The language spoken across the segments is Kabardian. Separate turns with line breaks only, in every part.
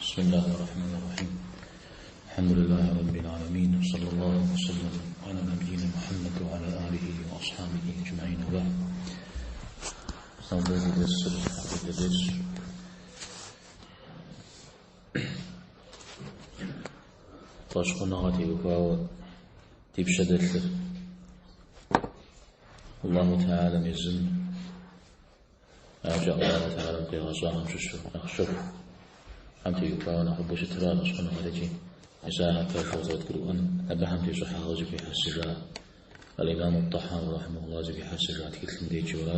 بسم الله الرحمن الرحيم. الحمد لله رب العالمين، وصلى الله وسلم على نبينا محمد وعلى آله وأصحابه أجمعين، وبعد. Нобэ ди дерсыр гьэкъидэ дерсщ. Фӏэщхъуныгъэ теухуауэ ди пщэ дэлъыр Аллаху Теалэм езым акӏэ Аллаху Теалэм къигъэщӏахэм щыщу нэхъ щэхухэм теухуауэ нэхъыбэу щытыра фӏэщхъуныгъэр икӏи мис ахэр пэжу къызэрыдгурыӏуэн абыхэм тещӏыхьауэ зэхуихьэсыжа Аль-Имам ат-Тахауи рахьимахуллах зэхуихьэсыжа тхылъым деджэура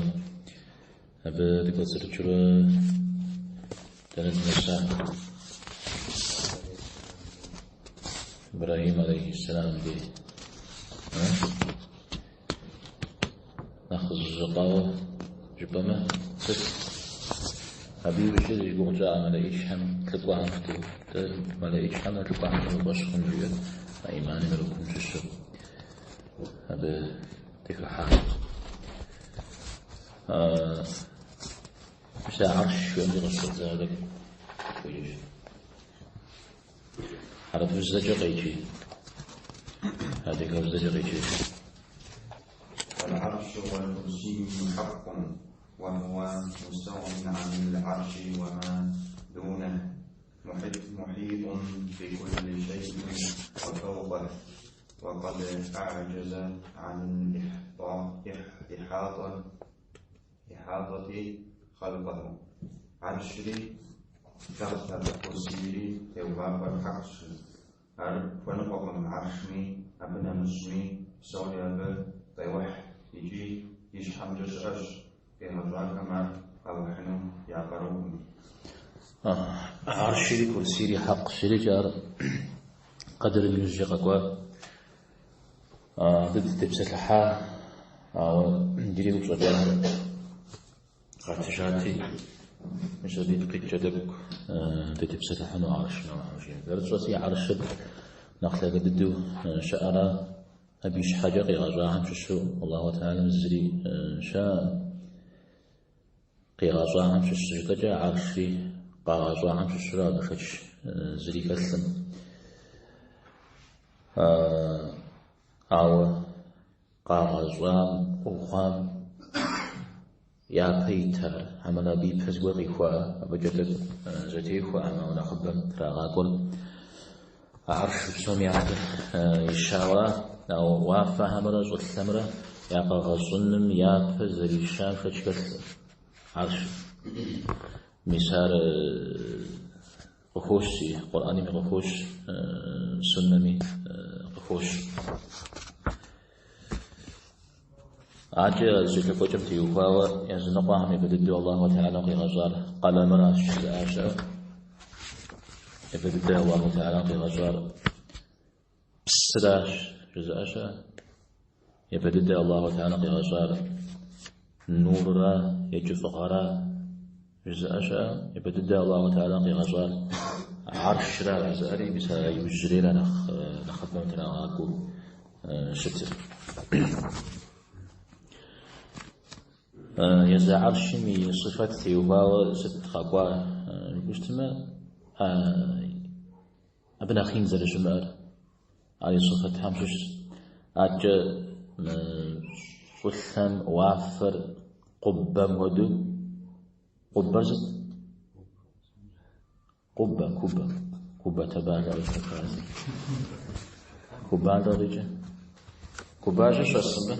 абы дыкӏуэцӏрыкӏыурэ дэнэ дынэса? Ибрахьим алейхьиссэлам де нэхъ зыжьыкъауэ жыпӏэмэ, сыт? Абы иужькӏэ зи гугъу тщӏа мэлэӏичхэм лӏыкӏуэхэм щыту, дэ мэлэӏичхэмрэ лӏыкӏуэхэмрэ уи фӏэщ хъун жиӏэр а иманым и рукн щыщу абы дыхыхьа. Мис а гьэрш жиӏэмкӏэ къыщыщӏэдза тӏэкӏу хуеиж. Хьэрыпыбзэкӏэ къеджи, адыгэбзэкӏэ къеджи.
العرش والكرسي حق وهو مستغن عن العرش وما دونه محيط بكل شيء وفوقه وقد أعجز عن الإحاطة خلقه. Гьэршри тахътэр курсийри теувапӏэр хьэкъщ. Ар хуэныкъуэкъым гьэршми, абы нэмыщӏми, псори абы къеухь икӏи ищхьэмкӏэ щыӏэщ, къигъэщӏахэм ар къаухьыну я къарукъым.
Гьэршри курсийри хьэкъщ икӏи ар къэдырым иужькӏэ къэкӏуа. Абы дытепсэлъыхьа, ауэ иджыри упщӏэ гуэрхэр къатыжати, мис абы ипкъ иткӏэ тӏэкӏу дытепсэлъыхьыну гьэршым Алыхьым жиӏэм. Зэрытщӏэщи, гьэршыр нэхъ лъагэ дыдэу щыӏэра, абы и щхьэкӏэ къигъэщӏахэм щыщу Аллаху Теалэм зыри щыӏэкъым. Къигъэщӏахэм щыщ жытӏэкӏэ гьэршри къагъэщӏахэм щыщурэ абы шэч зыри хэлъым. Ауэ къагъэщӏам ӏуэхугъуэм япэ итар, хьэмэрэ абы ипэ зыгуэр къихуа, абыкӏэ тӏэкӏу зэтехуэӏым, ауэ нэхъыбэм трагъакӏуэр гьэршыр псом япэ ищауэ, ауэ уафэхэмрэ щӏылъэмрэ я къэгъэщӏыным япэ зэрищам шэч хэлъкъым гьэршыр. Мис ар къыхощ, Къурӏэнми къыхощ, суннэми къыхощ. Адэкӏэ зэкӏэлъыкӏуэкӏэм теухуауэ языныкъуэхэм япэ дыдэу Аллаху Теалэм къигъэщӏар къэлэмыращ жызыӏа щыӏэ. Япэ дыдэ Аллаху Теалэм къигъэщӏар псыращ жызыӏа щыӏэ. Япэ дыдэ Аллаху Теалэм къигъэщӏар нурра е кӏыфӏыгъэра жызыӏэ щыӏэ. Япэ дыдэ Аллаху Теалэм къигъэщӏар гьэршра жызыӏэри, мис а иужьрейра нэхъ нэхъыбэм трагъакӏуэу щытыр. Езы гьэршым и сыфэт теухуауэ сыт къэкӏуа жыпӏэу щытмэ, абы нэхъ ин зэрыщымыӏэр, ар и сыфэтхэм щыщщ. Адэкӏэ мы щӏылъэм уафэр къубэм хуэдэу, къубэр сыт? Къубэ, кубэ, кубэ таба жаӏэу зэхэтхащ. Куба къикӏыр? Кубажьэ щӏэс абы?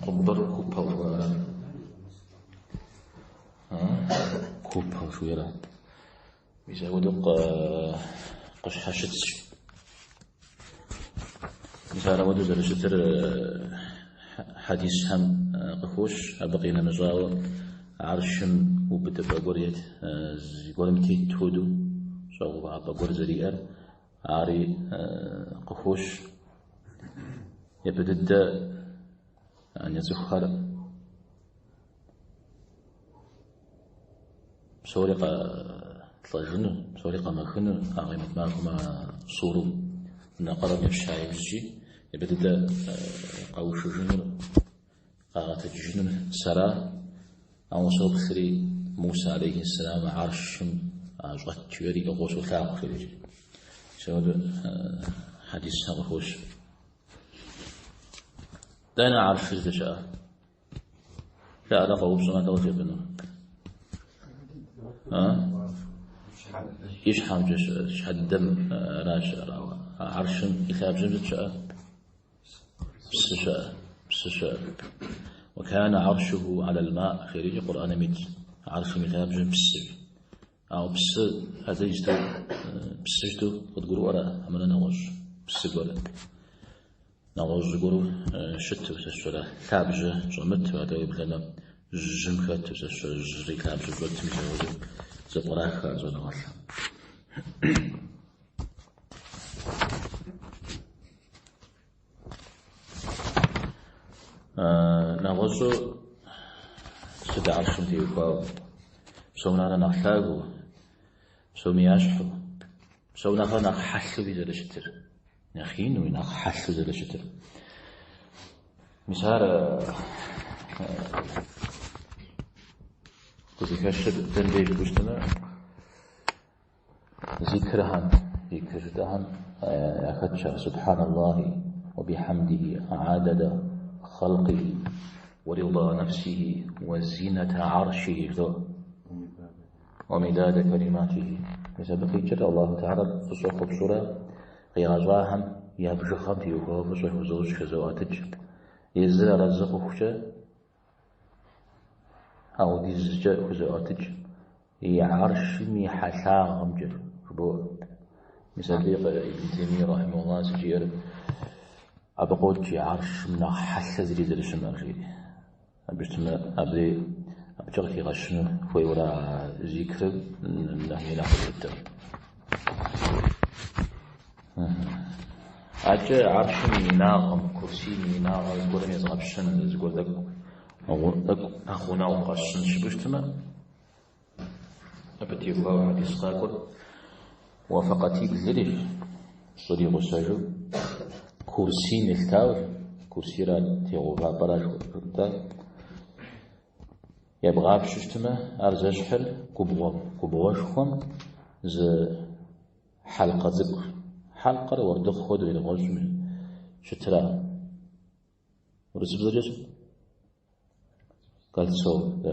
Къубэр купол жыхуаӏэра? Купол жыхуиӏэра? Мис апхуэдэу къыщхьэщытщ. Мис ар апхуэдэу зэрыщытыр хьэдисхэм къыхощ, абы къинэмыщӏауэ гьэршым убыдыпӏэ гуэр ет, зыгуэрым тет хуэдэу щӏэгъэувапӏэ гуэр зэриӏэр, ари къыхощ. Япэ дыдэ анэ цӏыхухэр псори къэлӏэжыну, псори къэмэхыну, а къемэт махуэм а сурым нэкъэрэм епща иужькӏи, япэ дыдэ къэушыжынур, къагъэтэджыжынур сэра, ауэ соплъри. Муса алейхи сэлам гьэршым щӏэт жиӏэри иӏыгъыу солъагъу жери. Мис апхуэдэ хьэдисхэм къыхощ. Дэнэ гьэршыр здэщыӏэр? Жаӏэрэ къоупщӏмэ, дауэ жепӏэнур? И щхьэмкӏэ щыӏэ, щхьэ дыдэм аращ щыӏэр, ауэ а гьэршым и лъабжьэм сыт щыӏэр? Псы щыӏэ, псы щыӏэ. Уакана гьэршуху аля лма, жерикӏи Къурӏэным ит, гьэршым и лъабжьэм псы. Ауэ псы адэ исту, псы щыту къыдгурыӏуэрэ, хьэмэрэ нэгъуэщӏ псы гуэр. Нэгъуэщӏ зыгуэру щыту, сэ сщӏэрэ, лъабжьэ щӏэмыту, атӏэ уеблэмэ жьым хэту, сэ сщӏэрэ, жьыри лъабжьэ щӏэтым мис апхуэдэу зэпкърах ар щӏэныгъэлӏхэм. Нэгъуэщӏу сыт гьэршым теухуауэ? Псом нэхърэ нэхъ лъагэу, псоми ящхьэу, псом нэхърэ нэхъ хьэлъэуи зэрыщытыр, нэхъ инуи, нэхъ хьэлъэу зэрыщытыр. Мис ар къызыхэщыр дэн деж жыпӏэу щытмэ, Зикрхэм, зикр жытӏэхэм яхэтщ ар, Субхьан Аллахи уэ бихьэмдихи гьэдэдэ хъэлкъихи уэ рида нэфсихи уэ зинэтэ гьэршихи жыдоӏэ. Уэ мидадэ кэлиматихи. Мис абы къикӏыр Аллаху Тэхьэлэр фӏыщӏэ хуэпщӏурэ къигъэщӏахэм я бжыгъэм теухуауэ фӏыщӏэ хузощӏ, хызоӏэтыкӏ. Езыр арэзы хъухукӏэ Ауэдизкӏэ хузоӏэтыкӏ и гьэршым и хьэлъагъымкӏэ, жыбоӏэ. Мис абы Ибн Теймие рахьимэхуллах зыжиӏэр абы къокӏ и гьэршым нэхъ хьэлъэ зыри зэрыщымыӏэр, жери. Абы щытмэ, абы абыкӏэ къыхигъэщыну хуейуэрэ а зикрыр нэхъ и нэхъ дыдэ. Акӏэ гьэршым и инагъым, курсийм и инагъыр зыгуэрым езгъэпщэн, зыгуэр тӏэкӏу тӏэкӏу нэхъ гъунэгъу къэсщӏын жыпӏэу щытмэ, абы теухуауэ хьэдис къакӏуэр уафэ къатиблри щӏыр и гъусэжу курсийм елъытауэ, курсийр ар тегъэувапӏэра жыхуэтӏа. Ебгъапщэу щытмэ, ар зэщхьыр губгъуэм, губгъуэшхуэм зы хьэлкъэ цӏыкӏу, хьэлкъэр уэрдыхъу хуэдэу иригъуэщӏми щытра. Урысыбзэкӏэ сыт? Кольцо, да.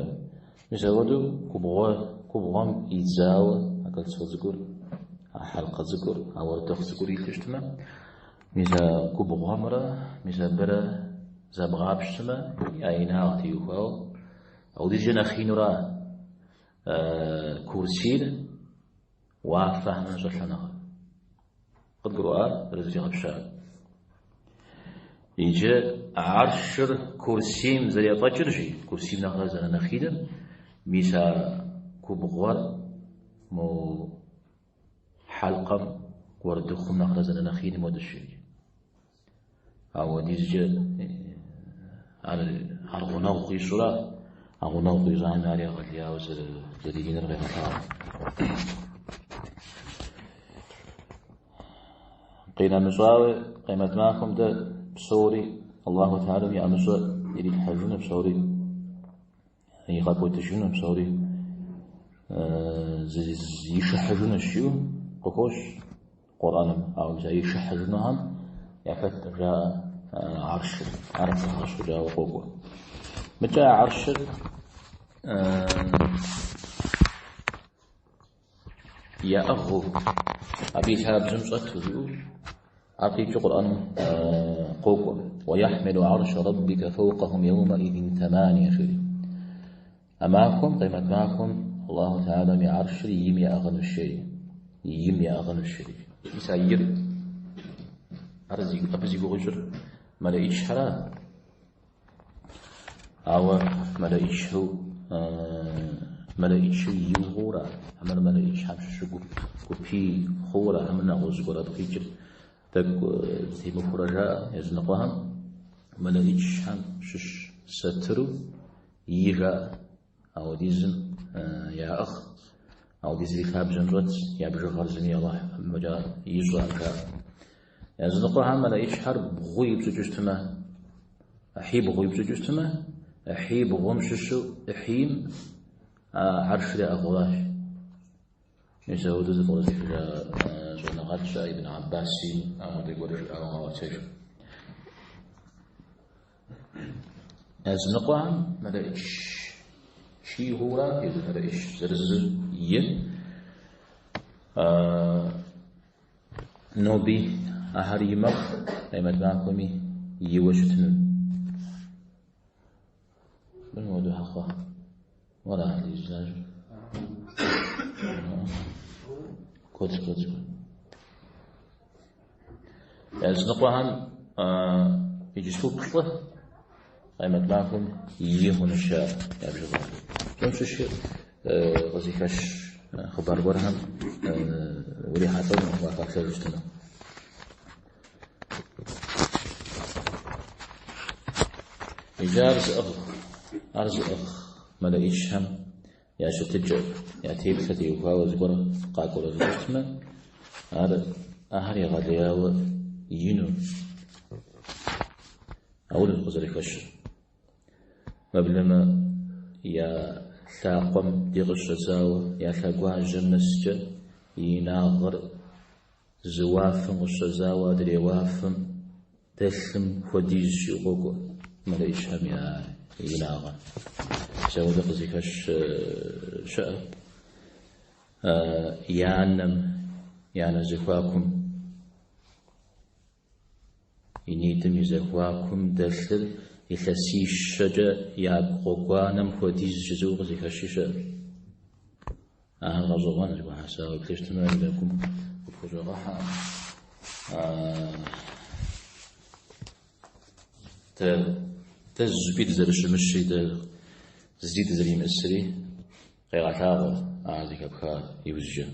Мис апхуэдэу губгъуэ, губгъуэм идзауэ а кольцо цӏыкӏур, а хьэлкъэ цӏыкӏур, а уэрдыхъу цӏыкӏур илъу щытмэ, мис а губгъуэмрэ мис абырэ зэбгъапщэмэ, я инагъ теухуауэ, апхуэдизкӏэ нэхъ инура курсийр уафэхэмрэ щӏылъэ нэхъ. Къыдгурыӏуа зэрызригъэпщар? Иджы гьэршыр курсийм зэрефӏэкӏыр жи, курсийм нэхърэ зэрынэхъ иныр, мис а губгъуэр мо хьэлкъэм уэрдыхъум нэхърэ зэрынэхъ иным хуэдэщ жи. Ауэдизкӏэ ар ар гъунэгъу къищӏурэ, а гъунэгъу къищӏами ар егъэлеяуэ зэрыиныр къегъэлъагъуэ. Къинэмыщӏауэ, къемэт махуэм дэ псори Аллаху Тэхьэлам и ӏэмыщӏэ ирилъхьэжыну, псори игъэкӏуэдыжыну, псори ишыхьыжынущ жиӏэу къыхощ Къурӏэным. Ауэ мис а ишыхьыжынухэм яхэт жаӏэ гьэршыр, ар къыхэгъэщхьэхукӏауэ къокӏуэ. Мыкӏэ а гьэршыр яӏыгъыу, абы и лъабжьэм щӏэту жиӏэу, ар къикӏыу Къурӏэным къокӏуэ. Уэяхьмилу гьэршэ рэббикэ фэукъэхум еумэӏизин тэмания жери. А махуэм, къемэт махуэм, Аллаху Тэхьэлам и гьэршыр им яӏыгъынущ жери. Им яӏыгъынущ жери. Мис а ир, ар абы зи гугъу ищӏыр мэлэӏичхьэра. Ауэ мэлэӏичу мэлэӏичу и хъуура, хьэмэрэ мэлэӏичхэм щыщу гуп гупий хъуура, хьэмэрэ нэгъуэщӏ зыгуэр абы къикӏыр тӏэкӏу зэтемыхуэрэ жаӏэ языныкъуэхэм мэлэӏичхэм щыщ сатыру и жаӏэ. Ауэдизым яӏыгъ, ауэдизыр и лъабжьэм щӏэтщ, я бжыгъэр зыми Алыхьым фӏэкӏа ищӏэкъым жаӏэ. Языныкъуэхэм мэлэӏичхэр бгъу ипщӏыкӏыу щытмэ, ӏыхьибгъу ипщӏыкӏыу щытмэ, ӏыхьибгъум щыщу ӏыхьийм Гьэршыр яӏыгъыуращ. Мис ауэдэу зэпкърызыхыжа щӏэныгъэлӏ щыӏэ Ибн Аббаси апхуэдэ гуэр жиӏауэ къаӏуэтэж. Языныкъуэхэм мэлэӏич щихуурэ езы мэлэӏич зырызыр и ноби ахэр и мэхъу, къемэт махуэми иуэ щытыну. Мыр мыуэду хьэхъуэ. Уэра лэжьажьэ? Куэд, куэд, куэд. Языныкъуэхэм иджысту плӏы къемэт махуэм и хъунущ я бжыгъэр. Псом щыщ къызыхэщ хъыбар гуэрхэм урихьэлӏэну, уахэплъэжу щытыну. Иджы ар зыӏыгъ, ар зыӏыгъ мэлэӏичхэм я щытыкӏэ, я теплъэ теухуауэ зыгуэр къакӏуэрэ щытмэ, ар ахэр егъэлеяуэ ину ауэдэу къызэрыхэщыр. Уеблэмэ я лъакъуэм дей къыщыщӏэдзауэ, я лъэгуажьэм нэскӏэ и инагъыр зы уафэм къыщыщӏэдзауэ адрей уафэм дэлъым хуэдиз жиӏэу къокӏуэ мэлэӏичхэм я инагъыр. Мис ауэдэ къызыхэщ щыӏэ. Я нэм, я нэ зэхуакум, и нитӏым и зэхуакум дэлъыр илъэсищэкӏэ якӏу гъуэгуанэм хуэдиз жызыӏэу къызыхэщи щыӏэ. Ахэр гъэщӏэгъуэн зэхуэхьэсауэ уеплъыщтмэ, уи нэгум къыпхущӏэгъэхьэ. Дэ, дэ зыщӏыпӏи дызэрыщымыщри, дэ зыри дызэримыӏысри къегъэлъагъуэ ахэр зэхэпха иужькӏэ.